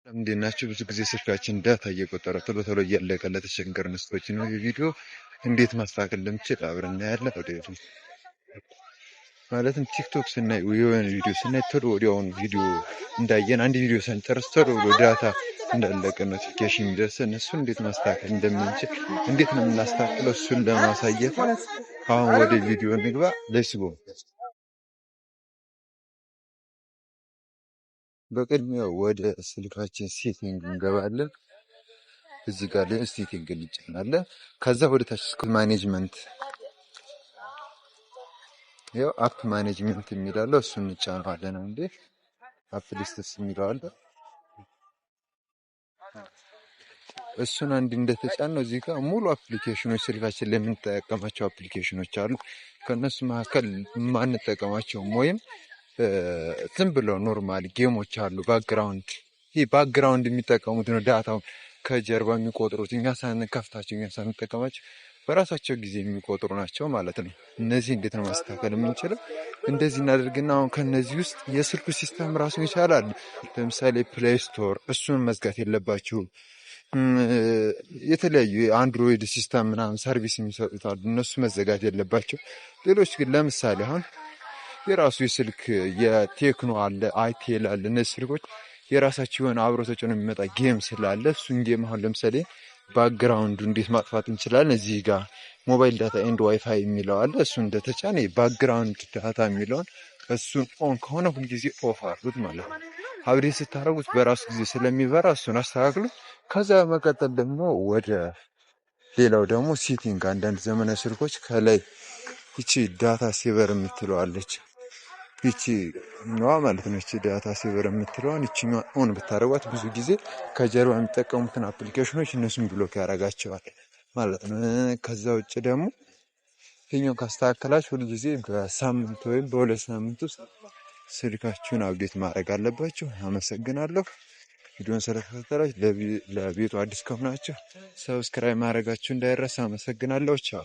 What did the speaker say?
እንዴት ናችሁ? ብዙ ጊዜ ስልካችን data እየቆጠረ ቶሎ ቶሎ እያለቀ ለተቸገርን ሰዎች ነው። የቪዲዮ እንዴት ማስተካከል እንደምችል አብረን እናያለን። ወደ ማለትም ቲክቶክ ስናይ፣ የሆነ ቪዲዮ ስናይ ቶሎ ወዲያውኑ ቪዲዮ እንዳየን፣ አንድ ቪዲዮ ሳንጨርስ ቶሎ ብሎ data እንዳለቀ notification የሚደርሰን፣ እሱን እንዴት ማስተካከል እንደምንችል፣ እንዴት ነው የምናስተካክለው፣ እሱን ለማሳየት አሁን ወደ ቪዲዮ እንግባ። Let's go። በቅድሚያ ወደ ስልካችን setting እንገባለን። እዚህ ጋር ላይ setting እንጫናለን። ከዛ ወደ ታች management፣ ያው app management የሚላለው እሱን እንጫነዋለን። አንዴ app lists የሚለው አለ። እሱን አንድ እንደተጫን ነው እዚህ ጋር ሙሉ application ኖች፣ ስልካችን ላይ የምንጠቀማቸው application ኖች አሉ። ከእነሱ መካከል የማንጠቀማቸውም ወይም ዝም ብለው normal game ኦች አሉ። Background፣ ይህ background የሚጠቀሙት ነው፣ data ውን ከጀርባ የሚቆጥሩት፣ እኛ ሳንከፍታቸው፣ እኛ ሳንጠቀማቸው በራሳቸው ጊዜ የሚቆጥሩ ናቸው ማለት ነው። እነዚህ እንዴት ነው ማስተካከል የምንችለው? እንደዚህ እናደርግና አሁን ከነዚህ ውስጥ የስልኩ system ራሱን ይቻላል። ለምሳሌ Play Store እሱን መዝጋት የለባችሁም። የተለያዩ የ Android system ምናምን service የሚሰጡት አሉ። እነሱ መዘጋት የለባቸው። ሌሎች ግን ለምሳሌ አሁን የራሱ የስልክ የቴክኖ አለ፣ አይቴል አለ። እነዚህ ስልኮች የራሳቸው የሆነ አብሮ ተጭኖ የሚመጣ game ስላለ እሱን game አሁን ለምሳሌ background ኡ እንዴት ማጥፋት እንችላለን? እዚህ ጋር mobile data and WiFi የሚለው አለ። እሱ እንደተጫነ background data የሚለውን እሱን on ከሆነ ሁልጊዜ off አድርጉት ማለት ነው። Update ስታደርጉት በራሱ ጊዜ ስለሚበራ እሱን አስተካክሉ። ከዛ በመቀጠል ደግሞ ወደ ሌላው ደግሞ setting፣ አንዳንድ ዘመናዊ ስልኮች ከላይ ይቺ data saver የምትለው አለች። ይቺ ነዋ ማለት ነው። ይቺ data saver የምትለዋን ይቺኛዋ on ብታደርጓት ብዙ ጊዜ ከጀርባ የሚጠቀሙትን application ኖች እነሱን block ያደርጋቸዋል ማለት ነው። ከዛ ውጭ ደግሞ ይሄኛውን ካስተካከላችሁ ሁልጊዜ በሳምንት ወይም በ2 ሳምንት ውስጥ ስልካችሁን update ማድረግ አለባችሁ። አመሰግናለሁ። ቪዲዮን ስለተከታተላችሁ፣ ለቤቱ አዲስ ከሆናችሁ subscribe ማድረጋችሁ እንዳይረሳ። አመሰግናለሁ። ቻው።